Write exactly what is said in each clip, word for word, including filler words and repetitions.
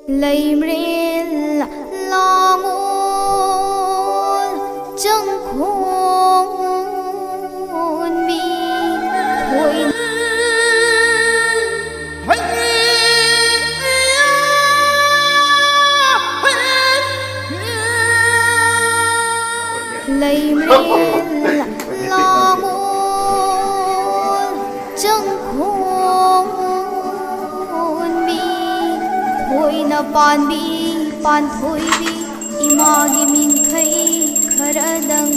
ꯂꯩꯃꯔꯦꯜ ꯂꯥꯡꯑꯣꯜ ꯆꯪꯈꯣꯟꯕꯤ ꯊꯣꯏꯅ꯫ ꯂꯩꯃꯔꯦꯜ ꯂꯥꯡꯑꯣꯜ ꯆꯪꯈꯣꯟꯕꯤ ꯊꯣꯏꯅ ꯄꯥꯟꯕꯤ ꯄꯥꯟꯊꯣꯏꯕꯤ ꯏꯃꯥꯒꯤ ꯃꯤꯡꯈꯩ ꯈꯔꯗꯪ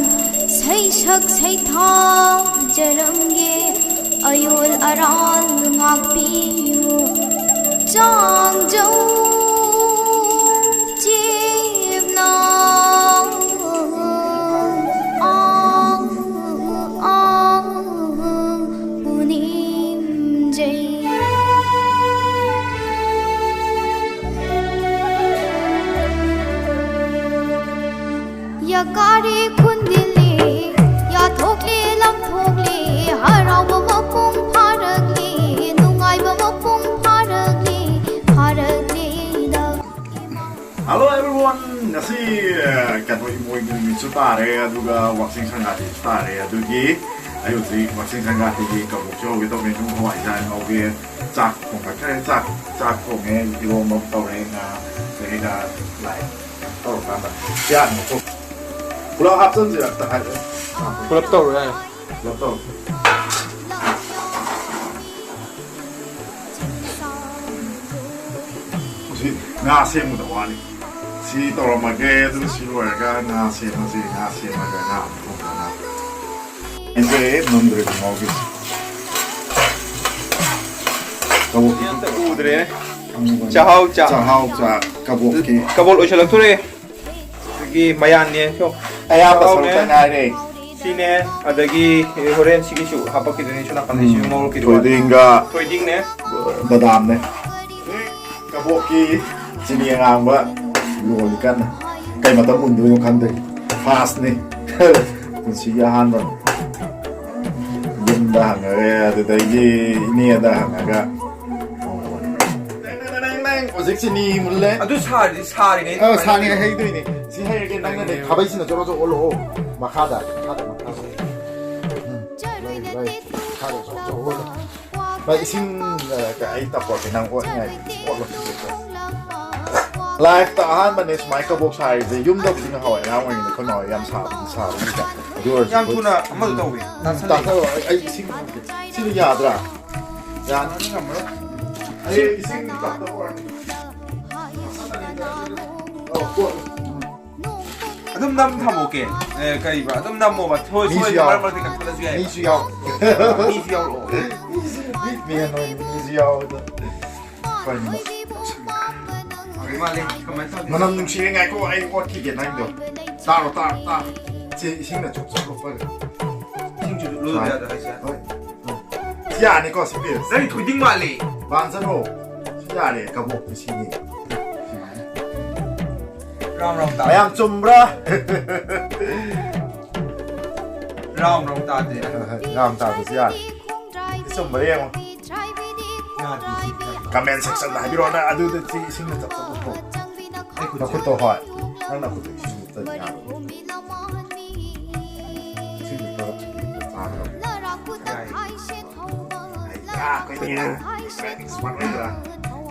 ꯁꯩꯁꯛ ꯁꯩꯊꯥꯖꯔꯝꯒꯦ꯫ ꯑꯌꯣꯜ ꯑꯔꯥꯜ ꯉꯥꯛꯄꯤꯌꯨ ꯆꯥꯡꯖꯧ ꯆꯦꯞꯅ꯫ ꯑꯥ, ꯑꯥ, ꯄꯨꯅꯤꯡꯖꯩ꯫ ꯌꯥꯀꯥꯔꯦ ꯈꯨꯟꯗꯤꯜꯂꯦ, ꯌꯥꯊꯣꯛꯂꯦ ꯂꯝꯊꯣꯛꯂꯦ, ꯍꯔꯥꯎꯕ ꯃꯄꯨꯡ ꯐꯥꯔꯛꯂꯦ, ꯅꯨꯡꯉꯥꯏꯕ ꯃꯄꯨꯡ ꯐꯥꯔꯛꯂꯦ, ꯐꯥꯔꯛꯂꯦꯗ ꯏꯃꯥ꯫ Hello everyone, ꯉꯁꯤ ꯑ, ꯀꯩꯅꯣ, ꯏꯃꯣꯏꯅꯨ ꯅꯨꯃꯤꯠꯁꯨ ꯇꯥꯔꯦ, ꯑꯗꯨꯒ ꯋꯥꯛꯆꯤꯡ ꯁꯪꯒꯥꯇꯤꯁꯨ ꯇꯥꯔꯦ꯫ ꯑꯗꯨꯒꯤ ꯑꯩ ꯍꯧꯖꯤꯛ ꯋꯥꯛꯆꯤꯡ ꯁꯪꯒꯥꯇꯤꯒꯤ ꯀꯕꯣꯛꯁꯨ ꯍꯧꯒꯦ ꯇꯧꯕꯅꯤ, ꯑꯗꯨꯝ ꯍꯋꯥꯏꯖꯥꯔ ꯉꯧꯒꯦ꯫ ꯆꯥꯛ ꯊꯣꯡꯒꯠꯈ꯭ꯔꯦ, ꯆꯥꯛ, ꯆꯥꯛ ꯊꯣꯡꯉꯦ, ꯏꯔꯣꯝꯕ ꯑꯃ ꯇꯧꯔꯦ, ꯉꯥ, ꯑꯗꯒꯤ ꯉꯥ ꯂꯥꯏ ꯇꯧꯔꯀꯥꯟꯗ ꯄꯤꯌꯥꯁ ꯃꯈꯣꯛ ꯄꯨꯂꯞ ꯍꯥꯞꯆꯤꯟꯁꯤꯔ ꯑꯝꯇ ꯍꯥꯏꯔꯛꯑꯣ꯫ ꯄꯨꯂꯞ ꯇꯧꯔꯣ ꯌꯥꯔꯦ꯫ ꯄꯨꯂꯞ ꯇꯧꯔꯣ꯫ ꯁꯤ ꯉꯥ ꯁꯦꯝꯒꯗꯕ ꯋꯥꯠꯂꯤ꯫ ꯁꯤ ꯇꯧꯔꯝꯃꯒꯦ, ꯑꯗꯨꯒ ꯁꯤ ꯂꯣꯏꯔꯒ ꯉꯥ ꯁꯦꯝꯃꯁꯤ, ꯉꯥ ꯁꯦꯝꯃꯒ ꯉꯥ ꯑꯃꯨꯛ ꯊꯣꯡꯅꯕ꯫ ꯑꯩꯁꯦ ꯅꯝꯗ꯭ꯔꯦ ꯈꯣꯡꯒ꯭ꯔꯥꯎꯒꯤꯁꯦ꯫ ꯀꯕꯣꯛꯀꯤ ꯑꯝꯇ ꯎꯗ꯭ꯔꯦ꯫ ꯆꯥꯛꯍꯥꯎ ꯆꯥꯛ꯫ ꯆꯥꯛꯍꯥꯎ ꯆꯥꯛ, ꯀꯕꯣꯛꯀꯤ꯫ ꯀꯕꯣꯛ ꯂꯣꯏꯁꯤꯜꯂꯛꯇꯣꯔꯦ꯫ ꯑꯗꯒꯤ ꯃꯌꯥꯟꯅꯦ, ꯁꯣ꯫ ꯑꯌꯥꯝꯕ ꯆꯥꯛꯍꯥꯎꯅꯦ꯫ ꯁꯔꯨꯛꯇ ꯉꯥꯏꯔꯦ꯫ ꯁꯤꯅꯦ, ꯑꯗꯒꯤ ꯍꯣꯔꯦꯟ ꯁꯤꯒꯤꯁꯨ ꯍꯥꯄꯛꯈꯤꯗꯣꯏꯅꯦ, ꯁꯣꯝ ꯅꯥꯀꯟꯗ ꯁꯤ ꯎꯝ, ꯉꯧꯔꯛꯈꯤꯗꯣꯏꯅꯦ꯫ ꯊꯣꯏꯗꯤꯡꯒ ꯊꯣꯏꯗꯤꯡꯅꯦ꯫ ꯕꯗꯥꯝꯅꯦ꯫ ꯀꯕꯣꯛꯀꯤ ꯆꯤꯅꯤ ꯑꯉꯥꯡꯕ ꯂꯣꯜꯂꯤ ꯀꯟꯅ꯫ ꯀꯩ ꯃꯇꯝ ꯎꯟꯗꯣꯏꯅꯣ ꯈꯪꯗꯦ꯫ ꯐꯥꯔꯁꯅꯤ꯫ ꯄꯨꯟꯁꯤꯒꯤ ꯑꯍꯥꯟꯕꯅꯤ꯫ ꯌꯨꯝꯗ ꯍꯪꯉꯒ, ꯑꯗꯨꯗꯒꯤ ꯏꯅꯦꯗ ꯍꯪꯉꯒ꯫ ꯍꯧꯖꯤꯛ ꯆꯤꯅꯤ ꯃꯨꯜꯂꯦ꯫ ꯑꯗꯨ ꯁꯥꯔꯗꯤ ꯁꯥꯔꯤꯉꯩ ꯑ, ꯁꯥꯔꯤꯉꯩ ꯍꯩꯗꯣꯏꯅꯦ꯫ ꯁꯤ ꯍꯩꯔꯒꯦ, ꯅꯪꯅ ꯂꯩ ꯈꯥꯕꯩꯁꯤꯅ ꯖꯣꯔꯣ ꯖꯣꯔꯣ ꯑꯣꯜꯂꯛꯑꯣ꯫ ꯃꯈꯥꯗ, ꯃꯈꯥꯗ, ꯃꯈꯥꯗ꯫ ꯎꯝ, ꯂꯩ, ꯂꯩ꯫ ꯃꯈꯥꯗ ꯖꯣꯔꯣ ꯖꯣꯔꯣ ꯑꯣꯜꯂꯣ꯫ ꯚꯥꯏ, ꯏꯁꯤꯡ, ꯑ, ꯑꯩ ꯇꯞꯄꯛꯀꯦ, ꯅꯪ ꯑꯣꯠꯅꯤꯡꯉꯥꯏ ꯑꯣꯠꯂꯣ꯫ ꯂꯥꯏꯐꯇ ꯑꯍꯥꯟꯕꯅꯦ ꯁꯨꯃꯥꯏꯅ ꯀꯕꯣꯛ ꯁꯥꯔꯤꯁꯦ꯫ ꯌꯨꯝꯗꯕꯨꯗꯤ ꯉꯍꯥꯟꯋꯥꯏ ꯑꯉꯥꯡ ꯑꯣꯏꯔꯤꯉꯩꯗ ꯑꯩꯈꯣꯏ ꯃꯥ ꯍꯣꯏ ꯌꯥꯝ ꯁꯥꯕꯗꯤ ꯁꯥꯕꯅꯤꯗ꯫ ꯑꯗꯨ ꯑꯣꯏꯔꯁꯨ ꯌꯥꯝ ꯑꯩꯈꯣꯏ ꯊꯨꯅ ꯑꯃꯗꯣ ꯇꯧꯋꯤ꯫ ꯎꯝ, ꯇꯥꯁꯜꯂꯤ꯫ ꯇꯥꯁꯜꯂꯣ꯫ ꯑꯩ, ꯑꯩ ꯏꯁꯤꯡ ꯊꯛꯀꯦ꯫ ꯁꯤꯗꯤ ꯌꯥꯗ꯭ꯔꯥ? ꯌꯥꯅꯤ꯫ ꯉꯝꯃꯔꯣꯏ꯫ ꯑꯩ ꯏꯁꯤꯡ ꯇꯞꯇꯕ ꯑꯣꯏꯔꯗꯤ꯫ ꯑꯣ, ꯀꯣ-, ꯎꯝ꯫ ꯑꯗꯨꯝ ꯅꯝ ꯊꯝꯃꯣꯀꯦ꯫ ꯑꯦ, ꯀꯔꯤꯕ? ꯑꯗꯨꯝ ꯅꯝꯃꯣꯕ꯫ ꯁꯣꯏ-, ꯃꯤꯁꯨ ꯁꯣꯏꯗꯅ ꯌꯥꯎ-, ꯃꯔꯛ ꯃꯔꯛꯇ ꯀꯛꯊꯠꯂꯁꯨ ꯌꯥꯏ꯫ ꯃꯤꯁꯨ ꯌꯥꯎ-, ꯃꯤꯁꯨ ꯌꯥꯎꯔꯛꯑꯣ꯫ ꯃꯤ ꯑꯣꯏꯅ ꯃꯤꯁꯨ ꯌꯥꯎꯕꯗꯣ꯫ ꯀꯔꯤꯅꯣ? ꯍꯥꯎꯔꯤ ꯃꯥꯜꯂꯦ꯫ ꯀꯃꯥꯏꯅ ꯇꯧꯒꯦ? ꯃꯅꯝ ꯅꯨꯡꯁꯤꯔꯦ꯫ ꯉꯥꯏꯈꯣ, ꯑꯩ ꯑꯣꯠꯈꯤꯒꯦ ꯅꯪꯗꯣ꯫ ꯇꯥꯔꯣ, ꯇꯥꯔꯣ, ꯇꯥꯔꯣ꯫ ꯁꯤ ꯏꯁꯤꯡꯅ ꯆꯣꯞ ꯆꯣꯞ ꯂꯨꯞꯄꯒ꯫ ꯏꯁꯤꯡꯁꯨ ꯂꯨꯞꯄ ꯌꯥꯗ꯭ꯔꯥ ꯍꯥꯏꯁꯦ? ꯍꯣꯏ꯫ ꯎꯝ꯫ ꯁꯤ ꯌꯥꯅꯤꯀꯣ, ꯁꯤ ꯄꯤꯔꯣ꯫ ꯅꯪꯒꯤ ꯊꯣꯏꯗꯤꯡ ꯃꯥꯜꯂꯦ꯫ ꯕꯥꯟꯁꯅꯣ꯫ ꯁꯤ ꯌꯥꯔꯦ, ꯀꯕꯣꯛꯇꯤ ꯁꯤꯅꯤ꯫ ꯔꯥꯎꯟ ꯔꯥꯎꯟ ꯇꯥ-, ꯃꯌꯥꯝ ꯆꯨꯝꯕ꯭ꯔꯥ? ꯔꯥꯎꯟ ꯔꯥꯎꯟ ꯇꯥꯗꯦ꯫ ꯔꯥꯎꯟ ꯇꯥꯗꯁꯨ ꯌꯥꯔꯦ꯫ ꯁꯤ ꯆꯨꯝꯕ꯭ꯔꯥ ꯌꯦꯡꯉꯣ꯫ ꯌꯥꯗꯦ, ꯁꯤ ꯌꯥꯗꯦ꯫ ꯀꯃꯦꯟ ꯁꯦꯛꯁꯟꯗ ꯍꯥꯏꯕꯤꯔꯛꯑꯣ ꯅꯪ ꯑꯗꯨꯗ ꯁꯤ ꯏꯁꯤꯡꯗ ꯆꯞ ꯆꯞ ꯆꯞ꯫ ꯑꯩ ꯈꯨꯠꯁꯦ꯫ ꯅꯈꯨꯠꯇꯣ, ꯍꯣꯏ꯫ ꯅꯪ ꯅꯈꯨꯠꯇꯣ ꯏꯁꯤꯡꯗ ꯆꯞ ꯌꯥꯔꯣꯏ꯫ ꯏꯁꯤꯡꯗ ꯈꯔ ꯆꯥꯒꯗꯕ꯫ ꯌꯥꯏ꯫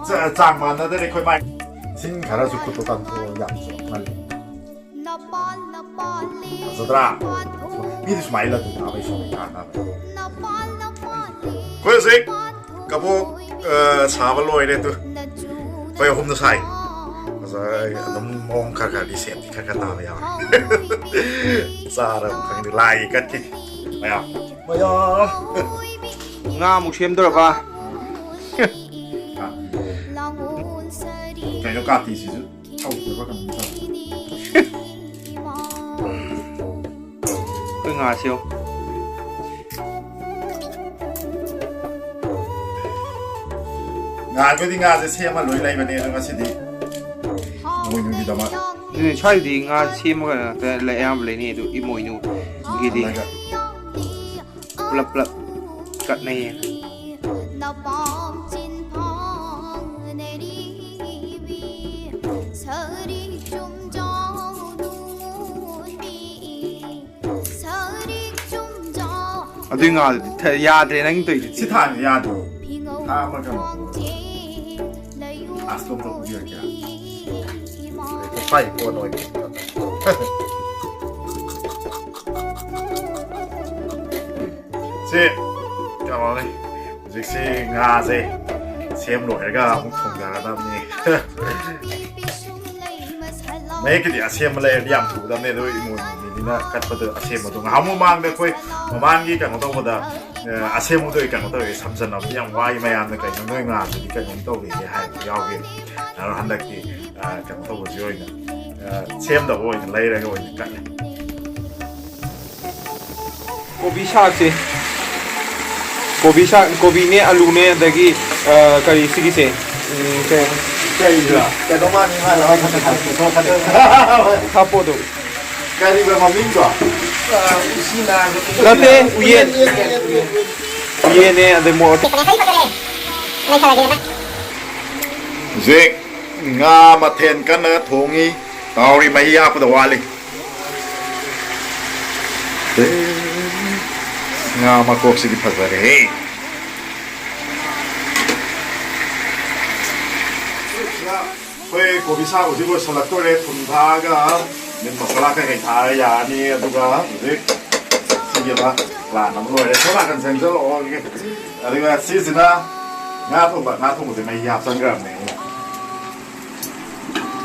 ꯆꯥ-, ꯆꯥꯡ ꯃꯥꯟꯅꯗꯔꯦ ꯑꯩꯈꯣꯏ ꯃꯥꯏ꯫ ꯏꯁꯤꯡ ꯈꯔꯁꯨ ꯈꯨꯠꯇꯣ ꯀꯟꯊꯣꯛꯑꯣ, ꯌꯥꯝ ꯆꯣꯠꯃꯜꯂꯦ꯫ ꯐꯖꯗ꯭ꯔꯥ? ꯃꯤꯗꯤ ꯁꯨꯃꯥꯏꯅ ꯂꯟꯊꯨ ꯊꯥꯕ ꯏꯁꯤꯡ ꯀꯥꯟꯅꯕ꯫ ꯑꯩꯈꯣꯏ ꯍꯧꯖꯤꯛ ꯀꯕꯣꯛ, ꯑ, ꯁꯥꯕ ꯂꯣꯏꯔꯦ ꯑꯗꯨ꯫ ꯑꯩꯈꯣꯏ ꯑꯍꯨꯝꯅ ꯁꯥꯏ꯫ ꯉꯁꯥꯏ ꯑꯗꯨꯝ ꯃꯑꯣꯡ ꯈꯔ ꯈꯔꯗꯤ ꯁꯦꯞꯇꯤ ꯈꯔ ꯈꯔ ꯇꯥꯕ ꯌꯥꯎꯔꯦ꯫ ꯆꯥꯔꯕ ꯈꯪꯗꯦ, ꯂꯥꯏꯒꯤ ꯀꯠꯈꯤ꯫ ꯃꯌꯥꯝ꯫ ꯃꯌꯥꯝ꯫ ꯉꯥ ꯑꯃꯨꯛ ꯁꯦꯝꯗꯣꯔꯕ? ꯀꯩꯅꯣ ꯀꯥꯇꯤꯁꯤꯁꯨ ꯇꯧꯗꯕ ꯀꯩꯅꯣꯝ ꯇꯧꯔꯦ꯫ ꯑꯩꯈꯣꯏ ꯉꯥꯁꯤ ꯌꯦꯡꯉꯨ꯫ ꯉꯥꯟꯕꯗꯤ ꯉꯥꯁꯦ ꯁꯦꯝꯃ ꯂꯣꯏ ꯂꯩꯕꯅꯦ, ꯑꯗꯣ ꯉꯁꯤꯗꯤ ꯃꯣꯏꯗꯨꯒꯤꯗꯃꯛ꯫ ꯑꯗꯨꯅꯦ, ꯁ꯭ꯋꯥꯏꯗꯤ ꯉꯥ ꯁꯦꯝꯃꯒ ꯉꯥꯛꯇ ꯂꯩ-, ꯑꯌꯥꯝꯕ ꯂꯩꯅꯩ, ꯑꯗꯨ ꯏꯃꯣꯏꯅꯨꯒꯤꯗꯤ ꯈꯜꯂꯒ꯫ ꯄꯨꯂꯞ ꯄꯨꯂꯞ ꯀꯠꯅꯩꯌꯦ꯫ ꯑꯗꯨꯏ ꯉꯥꯗꯨꯗꯤ ꯊ-, ꯌꯥꯗ꯭ꯔꯦ ꯅꯪ ꯇꯧꯔꯤꯗꯨꯗꯤ꯫ ꯁꯤ ꯊꯥꯡꯁꯦ ꯌꯥꯗ꯭ꯔꯣ? ꯊꯥꯡ ꯑꯃ ꯀꯩꯅꯣ꯫ ꯑꯁ, ꯇꯣꯛ ꯇꯣꯛ ꯄꯤꯔꯛꯀꯦ꯫ ꯐꯥꯏ ꯀꯣꯟ ꯑꯣꯏꯅ꯫ ꯁꯤ ꯀꯩꯅꯣꯅꯤ, ꯍꯧꯖꯤꯛꯁꯤ ꯉꯥꯁꯦ ꯁꯦꯝ ꯂꯣꯏꯔꯒ ꯑꯃꯨꯛ ꯊꯣꯡꯖꯒꯗꯕꯅꯤ꯫ ꯃꯍꯦꯛꯀꯤꯗꯤ ꯑꯁꯦꯝꯕ ꯂꯩꯔꯗꯤ ꯌꯥꯝ ꯊꯨꯒꯗꯕꯅꯦ, ꯑꯗꯣ ꯏꯃꯣꯏꯅꯨꯒꯤꯅꯤꯅ ꯀꯠꯄꯗ ꯑꯁꯦꯝꯕꯗꯣ ꯉꯥꯏꯍꯥꯛ ꯃꯃꯥꯡꯗ ꯑꯩꯈꯣꯏ ꯃꯃꯥꯡꯒꯤ ꯀꯩꯅꯣ ꯇꯧꯕꯗ, ꯑ, ꯑꯁꯦꯝꯕꯗꯣ ꯑꯩ ꯀꯩꯅꯣ ꯇꯧꯋꯦ, ꯁꯝꯖꯟꯅꯕꯗꯤ ꯌꯥꯝ ꯋꯥꯏ, ꯃꯌꯥꯝꯅ ꯀꯩꯅꯣ ꯅꯣꯏ ꯉꯥꯗꯨꯗꯤ ꯀꯩꯅꯣꯝ ꯇꯧꯔꯤꯒꯦ ꯍꯥꯏꯕ ꯌꯥꯎꯈꯤ꯫ ꯑꯗꯣ ꯍꯟꯗꯛꯇꯤ, ꯑ, ꯀꯩꯅꯣ ꯇꯧꯕꯁꯤ ꯑꯣꯏꯅ, ꯑ, ꯁꯦꯝꯗꯕ ꯑꯣꯏꯅ ꯂꯩꯔꯒ ꯑꯣꯏꯅ ꯀꯠꯂꯦ꯫ ꯀꯣꯕꯤ ꯁꯥꯛꯁꯦ, ꯀꯣꯕꯤ ꯁꯥꯛ, ꯀꯣꯕꯤꯅꯦ, ꯑꯂꯨꯅꯦ, ꯑꯗꯒꯤ, ꯑ, ꯀꯔꯤ ꯁꯤꯒꯤꯁꯦ? ꯎꯝ, ꯀꯩ ꯍꯥꯏꯕ? ꯀꯩꯗ? ꯀꯩꯅꯣ ꯃꯥꯅꯤ ꯃꯥꯅ ꯍꯥꯏ ꯈꯪꯗꯦ ꯈꯪꯗꯦ ꯈꯪꯗꯦ꯫ ꯍꯥꯞꯄꯣ ꯑꯗꯨꯝ꯫ ꯀꯔꯤꯕ ꯃꯃꯤꯡꯗꯣ? ꯅꯠꯇꯦ, ꯎꯌꯦꯟ꯫ ꯎꯌꯦꯟꯅꯦ, ꯑꯗꯩ ꯃꯣꯔꯣꯛ꯫ ꯍꯧꯖꯤꯛ ꯉꯥ ꯃꯊꯦꯜ ꯀꯟꯅ ꯊꯣꯡꯉꯤ꯫ ꯇꯥꯎꯔꯤ, ꯃꯍꯤ ꯍꯥꯞꯄꯗ ꯋꯥꯠꯂꯤ꯫ ꯉꯥ ꯃꯀꯣꯛꯁꯤꯗꯤ ꯐꯖꯔꯦꯍꯦ꯫ ꯑꯩꯈꯣꯏ ꯀꯣꯕꯤ ꯁꯥꯛ ꯍꯧꯖꯤꯛ ꯂꯣꯏꯁꯤꯜꯂꯛꯇꯣꯔꯦ꯫ ꯊꯨꯝ ꯊꯥꯛꯑꯒ ꯃꯤꯠ ꯃꯁꯥꯂꯥ ꯀꯩꯀꯩ ꯊꯥꯛꯑꯒ ꯌꯥꯔꯅꯤ꯫ ꯑꯗꯨꯒ ꯍꯧꯖꯤꯛ ꯁꯤꯒꯤ ꯑꯃ plan ꯑꯃ ꯂꯣꯏꯔꯦ꯫ ꯁꯣꯝ ꯅꯥꯀꯟ ꯆꯪꯁꯤꯜꯂꯛꯑꯣ꯫ ꯑꯗꯨꯒ ꯁꯤꯁꯤꯅ ꯉꯥ ꯊꯣꯡꯕ꯫ ꯉꯥ ꯊꯣꯡꯕꯁꯦ ꯃꯍꯤ ꯍꯥꯞꯆꯟꯈ꯭ꯔꯕꯅꯦ ꯑꯩꯅ꯫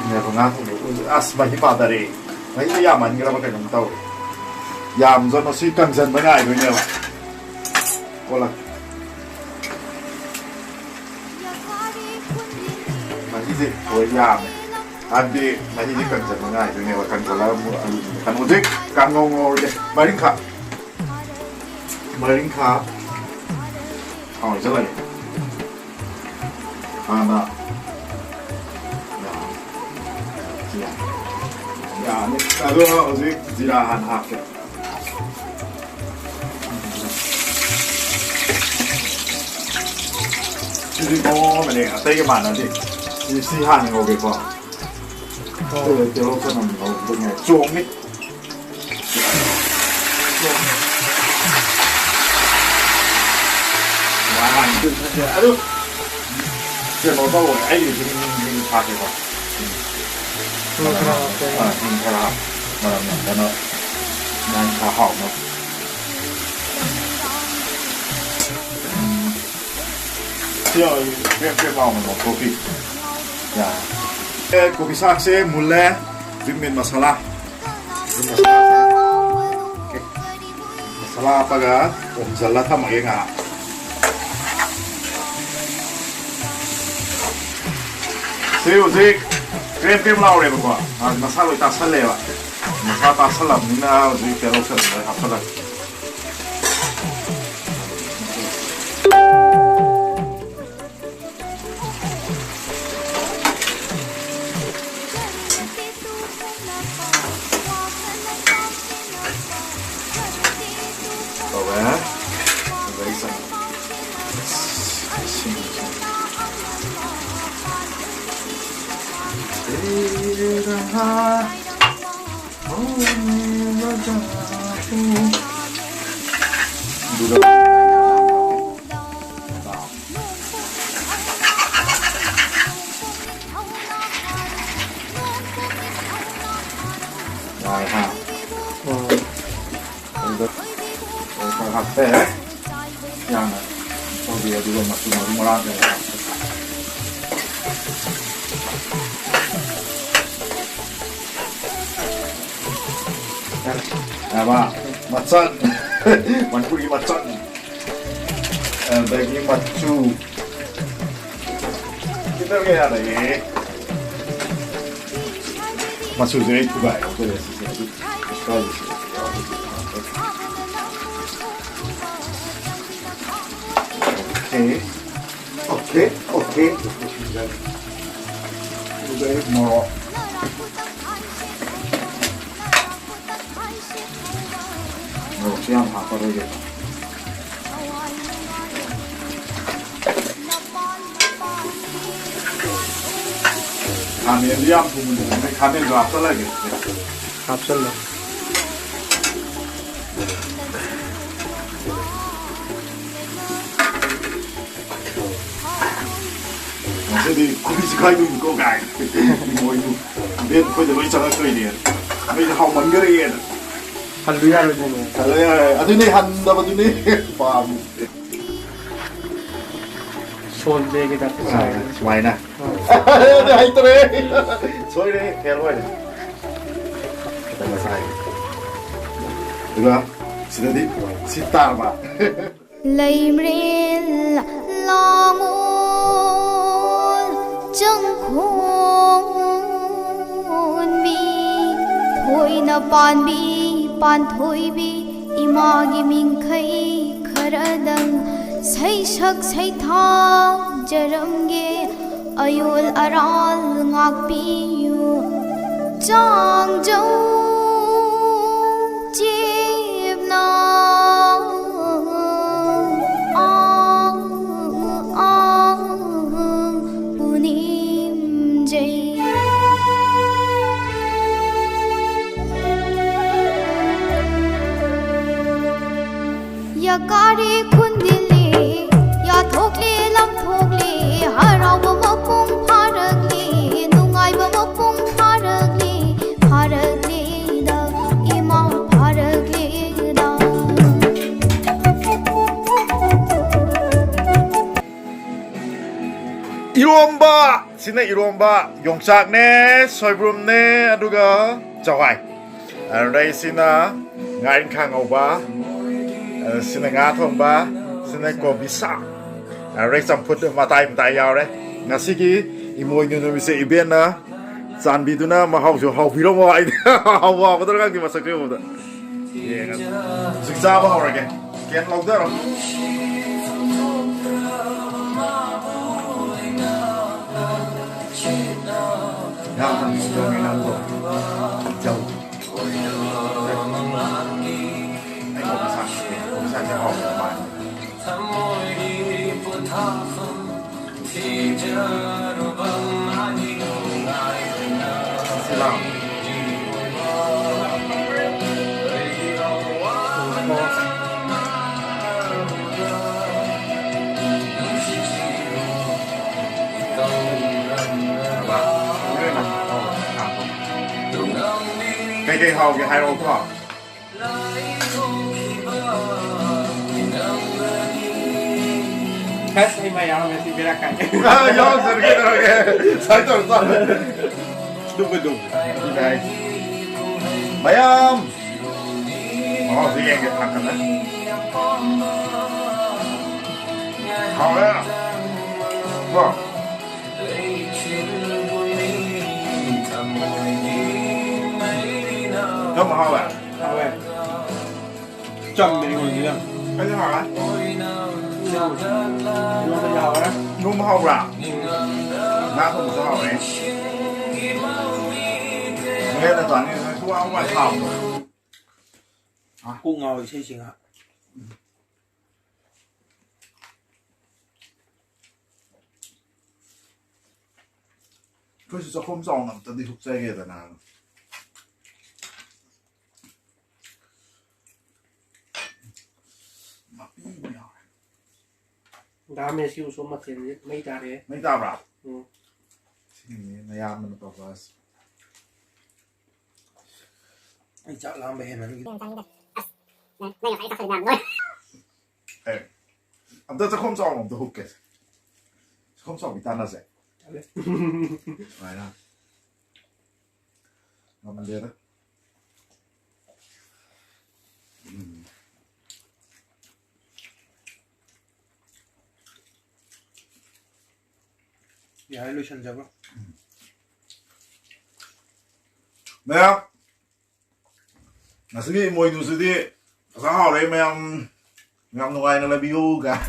ꯉꯥꯏꯈꯣ, ꯉꯥ ꯊꯣꯡꯕ꯫ ꯑꯁ, ꯃꯍꯤ ꯄꯥꯗꯔꯦ꯫ ꯃꯍꯤꯁꯦ ꯌꯥꯝꯃꯟꯈ꯭ꯔꯕ ꯀꯩꯅꯣꯝ ꯇꯧꯔꯦ꯫ ꯌꯥꯝꯖꯅꯣ ꯁꯤ ꯀꯪꯁꯟꯕ ꯉꯥꯏꯗꯣꯏꯅꯦꯕ꯫ ꯑꯣꯜꯂꯛꯀꯦ꯫ ꯃꯍꯤꯁꯦ ꯂꯣꯏ ꯌꯥꯝꯃꯦ꯫ ꯍꯥꯏꯕꯗꯤ ꯃꯍꯤꯁꯦ ꯀꯪꯁꯟꯕ ꯉꯥꯏꯗꯣꯏꯅꯦꯕ꯫ ꯀꯪꯁꯜꯂꯒ ꯑꯃꯨꯛ ꯑꯂꯨ ꯀꯩꯅꯣꯁꯦ ꯀꯥꯡꯉꯧ ꯉꯧꯔꯒꯦ꯫ ꯃꯔꯤꯡꯈꯥ꯫ ꯃꯔꯤꯡꯈꯥ ꯊꯥꯎ ꯍꯩꯖꯜꯂꯒꯦ꯫ ꯍꯥꯟꯅ ꯌꯥ-, ꯌꯥꯅꯤ꯫ ꯑꯗꯣ ꯍꯧꯖꯤꯛ ꯖꯤꯔꯥ ꯍꯥꯟꯅ ꯍꯥꯞꯀꯦ꯫ ꯁꯤꯗꯤ ꯃꯑꯣꯡ ꯑꯃꯅꯦ, ꯑꯇꯩꯒ ꯃꯥꯟꯅꯗꯦ꯫ ꯁꯤ, ꯁꯤ ꯍꯥꯟꯅ ꯉꯧꯒꯦꯀꯣ꯫ ꯇꯤꯜꯍꯧ ꯆꯅꯝ ꯂꯧꯕꯗꯅꯦ ꯆꯣꯡꯅꯤ꯫ ꯑꯗꯨ ꯀꯩꯅꯣ ꯇꯧꯋꯦ, ꯑꯩꯒꯤꯗꯤ ꯃꯤꯡ ꯃꯤꯡ ꯊꯥꯛꯀꯦꯀꯣ꯫ ꯁꯨꯔ ꯈꯔ ꯍꯥꯞꯄꯦ꯫ ꯑꯥ, ꯃꯤꯡ ꯈꯔ ꯍꯥꯞ-, ꯃꯅꯝ ꯅꯝꯗꯅ ꯉꯥꯡ ꯈꯔ ꯍꯥꯎꯅꯕ꯫ ꯁꯤ ꯌꯥꯎꯔꯗꯤ ꯄ꯭ꯔꯦꯞ ꯄ꯭ꯔꯦꯞ ꯂꯥꯎꯅ ꯂꯧꯊꯣꯛꯄꯤ꯫ ꯌꯥꯔꯦ꯫ ꯑꯦ, ꯀꯣꯕꯤ ꯁꯥꯛꯁꯦ ꯃꯨꯜꯂꯦ꯫ ꯍꯧꯖꯤꯛ ꯃꯤꯠ ꯃꯁꯥꯂꯥ꯫ ꯃꯤꯠ ꯃꯁꯥꯂꯥꯁꯦ꯫ ꯑꯣꯀꯦ꯫ ꯃꯁꯥꯂꯥ ꯍꯥꯞꯄꯒ ꯑꯣꯝꯁꯤꯜꯂ ꯊꯝꯃꯒꯦ ꯉꯥꯏꯍꯥꯛ꯫ ꯁꯤ ꯍꯧꯖꯤꯛ ꯀ꯭ꯔꯦꯝ ꯀ꯭ꯔꯦꯝ ꯂꯥꯎꯔꯦꯕꯀꯣ꯫ ꯑ, ꯃꯁꯥ ꯂꯣꯏ ꯇꯥꯁꯜꯂꯦꯕ꯫ ꯃꯁꯥ ꯇꯥꯁꯜꯂꯕꯅꯤꯅ ꯍꯧꯖꯤꯛ ꯇꯤꯜꯍꯧ ꯆꯅꯝ ꯂꯣꯏ ꯍꯥꯞꯆꯜꯂꯒꯦ꯫ ꯇꯧꯔꯦ꯫ ꯑꯗꯩ ꯆꯪ-, ꯏꯁꯤꯡ, ꯏꯁꯤꯡ꯫ ꯑꯗꯨꯒ ꯌꯥꯔꯦ, ꯍꯥ? ꯎꯝ꯫ ꯑꯗꯨꯗ ꯈꯔ ꯍꯥꯞꯄꯦ꯫ ꯌꯥꯝꯅ ꯇꯧꯕꯤ, ꯑꯗꯨꯒ ꯃꯆꯨ ꯃꯔꯨ ꯃꯔꯥꯡ ꯀꯩꯀꯥ ꯍꯥꯞꯄꯦ꯫ ꯌꯥꯔꯕ? ꯃꯆꯜ꯫ ꯃꯅꯤꯄꯨꯔꯒꯤ ꯃꯆꯜ꯫ ꯑꯗꯒꯤ ꯃꯆꯨ꯫ ꯈꯤꯇꯪ ꯌꯥꯔꯦ꯫ ꯃꯆꯨꯁꯦ ꯑꯩ ꯊꯨꯒꯥꯏ ꯂꯧꯖꯔꯦ ꯁꯤꯁꯦ꯫ ꯑꯗꯨ ꯁ꯭ꯋꯥꯏꯒꯤꯁꯦ꯫ ꯑꯣꯀꯦ꯫ Okay, okay. ꯑꯗꯨꯗꯩ ꯃꯣꯔꯣꯛ꯫ ꯃꯣꯔꯣꯛꯁꯦ ꯌꯥꯝ ꯍꯥꯞꯄꯔꯣꯏꯒꯦ꯫ ꯈꯥꯃꯦꯟꯗꯨ ꯌꯥꯝ ꯊꯨꯝꯕꯅꯦ, ꯈꯥꯃꯦꯟꯗꯣ ꯍꯥꯞꯆꯜꯂꯒꯦ꯫ ꯍꯥꯞꯆꯜꯂꯣ꯫ ꯉꯁꯤꯗꯤ ꯈꯨꯕꯤ ꯆꯤꯈꯥꯏꯗꯣꯏꯅꯤꯀꯣ ꯀꯥꯏꯅ꯫ ꯃꯣꯏꯁꯨ ꯕꯦꯠ ꯑꯩꯈꯣꯏꯗ ꯂꯣꯏ ꯆꯪꯉꯛꯇꯣꯏꯅꯦ꯫ ꯃꯣꯏꯗꯤ ꯍꯥꯎꯃꯟꯈꯔꯦꯅ꯫ ꯍꯜꯂꯨ ꯌꯥꯔꯣꯏꯗꯣꯏꯅꯦ꯫ ꯍꯜꯂꯨ ꯌꯥꯔꯣꯏ꯫ ꯑꯗꯨꯅꯦ ꯍꯟꯗꯕꯗꯨꯅꯦ ꯄꯥꯝꯃꯤꯁꯦ꯫ ꯁꯣꯟꯕꯦꯒꯤ ꯇꯥꯏꯞꯇ ꯆꯥꯏ꯫ ꯁꯨꯃꯥꯏꯅ꯫ ꯑꯗꯨ ꯍꯩꯇ꯭ꯔꯦ꯫ ꯁꯣꯏꯔꯦ, ꯐꯦꯜ ꯑꯣꯏꯔꯦ꯫ ꯈꯤꯇꯪ ꯉꯁꯥꯏ꯫ ꯑꯗꯨꯒ ꯁꯤꯗꯗꯤ ꯁꯤ ꯇꯥꯔꯕ꯫ ꯂꯩꯃꯔꯦꯜ ꯂꯥꯡꯑꯣꯜ ꯆꯪꯈꯣꯟꯕꯤ, ꯊꯣꯏꯅ ꯄꯥꯟꯕꯤ ꯄꯥꯟꯊꯣꯏꯕꯤ, ꯏꯃꯥꯒꯤ ꯃꯤꯡꯈꯩ ꯈꯔꯗꯪ ꯁꯩꯁꯛ ꯁꯩꯊꯥꯖꯔꯝꯒꯦ꯫ ꯑꯌꯣꯜ ꯑꯔꯥꯜ ꯉꯥꯛꯄꯤꯌꯨ꯫ ꯆꯥꯡꯖꯧ ꯆꯦꯞꯅ ꯑꯥ ꯑꯥ ꯄꯨꯅꯤꯡꯖꯩ꯫ ꯌꯥꯀꯥꯔꯦ ꯈꯨꯟꯗꯤꯜꯂꯦ, ꯌꯥꯊꯣꯛꯂꯦ ꯂꯝꯊꯣꯛꯂꯦ, ꯍꯔꯥꯎꯕ ꯃꯄꯨꯡ ꯐꯥꯔꯛꯂꯦ, ꯅꯨꯡꯉꯥꯏꯕ ꯃꯄꯨꯡ ꯐꯥꯔꯛꯂꯦ, ꯐꯥꯔꯛꯂꯦꯗ, ꯏꯃꯥ ꯐꯥꯔꯛꯂꯦꯗ꯫ ꯏꯔꯣꯝꯕ! ꯁꯤꯅ ꯏꯔꯣꯝꯕ, ꯌꯣꯡꯆꯥꯛꯅꯦ, ꯁꯣꯏꯕꯨꯝꯅꯦ, ꯑꯗꯨꯒ ꯆꯋꯥꯏ꯫ ꯑꯗꯩ ꯁꯤꯅ ꯉꯥꯔꯤꯡꯈꯥ ꯉꯧꯕ, ꯑ, ꯁꯤꯅ ꯉꯥ ꯊꯣꯡꯕ, ꯁꯤꯅ ꯀꯣꯕꯤ ꯁꯥꯛ, ꯑꯗꯩ ꯆꯝꯐꯨꯠ ꯃꯇꯥꯏ ꯃꯇꯥꯏ ꯌꯥꯎꯔꯦ꯫ ꯉꯁꯤꯒꯤ ꯏꯃꯣꯏꯅꯨ ꯅꯨꯃꯤꯠꯁꯦ ꯏꯕꯦꯟꯅ ꯆꯥꯟꯕꯤꯗꯨꯅ ꯃꯍꯥꯎꯁꯨ ꯍꯥꯎꯕꯤꯔꯝꯃꯣ ꯍꯥꯏꯗꯤ ꯍꯥꯎꯕ ꯍꯥꯎꯒꯗ꯭ꯔꯥ ꯈꯪꯗꯦ ꯃꯁꯛꯁꯦ ꯎꯕꯗ꯫ ꯌꯦꯡꯉꯁꯤ꯫ ꯍꯧꯖꯤꯛ ꯆꯥꯕ ꯍꯧꯔꯒꯦ꯫ ꯀꯦꯟ ꯂꯧꯊꯔꯣ꯫ ꯌꯥꯝꯅ ꯅꯨꯡꯁꯤꯕꯅꯦ ꯅꯪꯕꯨ꯫ ꯏꯆꯧ꯫ ꯑꯩ ꯀꯣꯐꯤ ꯁꯥꯛ ꯊꯛꯀꯦ꯫ ꯀꯣꯐꯤ ꯁꯥꯛꯁꯦ ꯍꯥꯎꯕ ꯃꯥꯜꯂꯦ꯫ ꯀꯩꯀꯩ ꯍꯥꯎꯒꯦ ꯍꯥꯏꯔꯛꯑꯣꯀꯣ꯫ ꯑꯁ, ꯑꯩ ꯃꯌꯥꯝ ꯑꯃ ꯁꯤ ꯕꯦꯔꯥ ꯀꯥꯏ꯫ ꯑ, ꯌꯥꯎꯖꯔꯒꯦ ꯇꯧꯔꯒꯦ꯫ ꯁꯨꯃꯥꯏꯅ ꯇꯧꯔ ꯆꯥꯕ꯫ ꯗꯨꯕꯨ ꯗꯨꯕꯨ꯫ ꯁꯤꯗ ꯍꯥꯏꯁꯦ꯫ ꯃꯌꯥꯝ꯫ ꯃꯍꯥꯎꯁꯦ ꯌꯦꯡꯒꯦ ꯊꯥꯡꯒꯠꯂꯦ꯫ ꯍꯥꯎꯔꯦ꯫ ꯀꯣ꯫ ꯌꯥꯝ ꯍꯥꯎꯋꯦ꯫ ꯍꯥꯎꯋꯦ꯫ ꯆꯝꯃꯦ ꯑꯩꯉꯣꯟꯗ ꯌꯥꯝ꯫ ꯑꯩꯁꯨ ꯍꯥꯎꯋꯦ꯫ ꯏꯔꯣꯟꯕꯗꯤ ꯍꯥꯎꯋꯦ꯫ ꯏꯔꯣꯟꯕ ꯍꯥꯎꯕ꯭ꯔꯥ? ꯎꯝ꯫ ꯉꯥ ꯊꯣꯡꯕꯁꯨ ꯍꯥꯎꯋꯦ꯫ ꯃꯦꯠꯂ ꯆꯥꯅꯤꯡꯉꯦ꯫ ꯁꯨ ꯋꯥ ꯋꯥ ꯊꯥꯎꯗꯣ꯫ ꯀꯣꯛ ꯉꯥꯎꯋꯦ ꯏꯁꯩꯁꯦ ꯉꯥꯏꯍꯥꯛ꯫ ꯑꯩꯈꯣꯏꯁꯨ ꯆꯥꯛꯈꯨꯝ ꯆꯥꯎꯅ ꯑꯝꯇꯗꯤ ꯍꯨꯞꯆꯒꯦꯗꯅ꯫ ꯃꯄꯤ ꯑꯃ ꯌꯥꯎꯔꯦ꯫ ꯗꯥ ꯃꯦꯁꯀꯤ ꯎꯁꯣꯞ ꯃꯊꯦꯜꯁꯦ ꯃꯩ ꯇꯥꯔꯦ꯫ ꯃꯩ ꯇꯥꯕ꯭ꯔꯥ? ꯎꯝ꯫ ꯁꯤꯅꯤ ꯅꯌꯥꯝꯕꯅ ꯇꯧꯕ ꯑꯁ꯫ ꯑꯩ ꯆꯥꯛ ꯂꯥꯝꯕ ꯍꯦꯟꯃꯟꯈꯤ꯫ ꯅꯪ ꯆꯥꯅꯤꯡꯗꯦ꯫ ꯑꯁ, ꯅꯪ, ꯅꯪ ꯉꯁꯥꯏ ꯆꯥꯛ ꯈꯔ ꯌꯥꯝ ꯅꯣꯏ꯫ ꯑꯦ, ꯑꯝꯇ ꯆꯥꯛꯈꯨꯝ ꯆꯥꯎꯅ ꯑꯝꯇ ꯍꯨꯞꯀꯦ꯫ ꯆꯥꯛꯈꯨꯝ ꯆꯥꯎꯕꯤ ꯇꯥꯟꯅꯁꯦ꯫ ꯇꯜꯂꯦ꯫ ꯁꯨꯃꯥꯏꯅ꯫ ꯉꯝꯗꯦꯗ꯫ ꯎꯝ꯫ ꯌꯥꯔꯦ, ꯂꯣꯏꯁꯟꯖꯕ꯭ꯔꯣ? ꯃꯌꯥꯝ, ꯉꯁꯤꯒꯤ ꯏꯃꯣꯏꯅꯨꯁꯤꯗꯤ ꯐꯖ ꯍꯥꯎꯔꯦ ꯃꯌꯥꯝ꯫ ꯌꯥꯝ ꯅꯨꯡꯉꯥꯏꯅ ꯂꯩꯕꯤꯌꯨ ꯒꯥꯏ꯫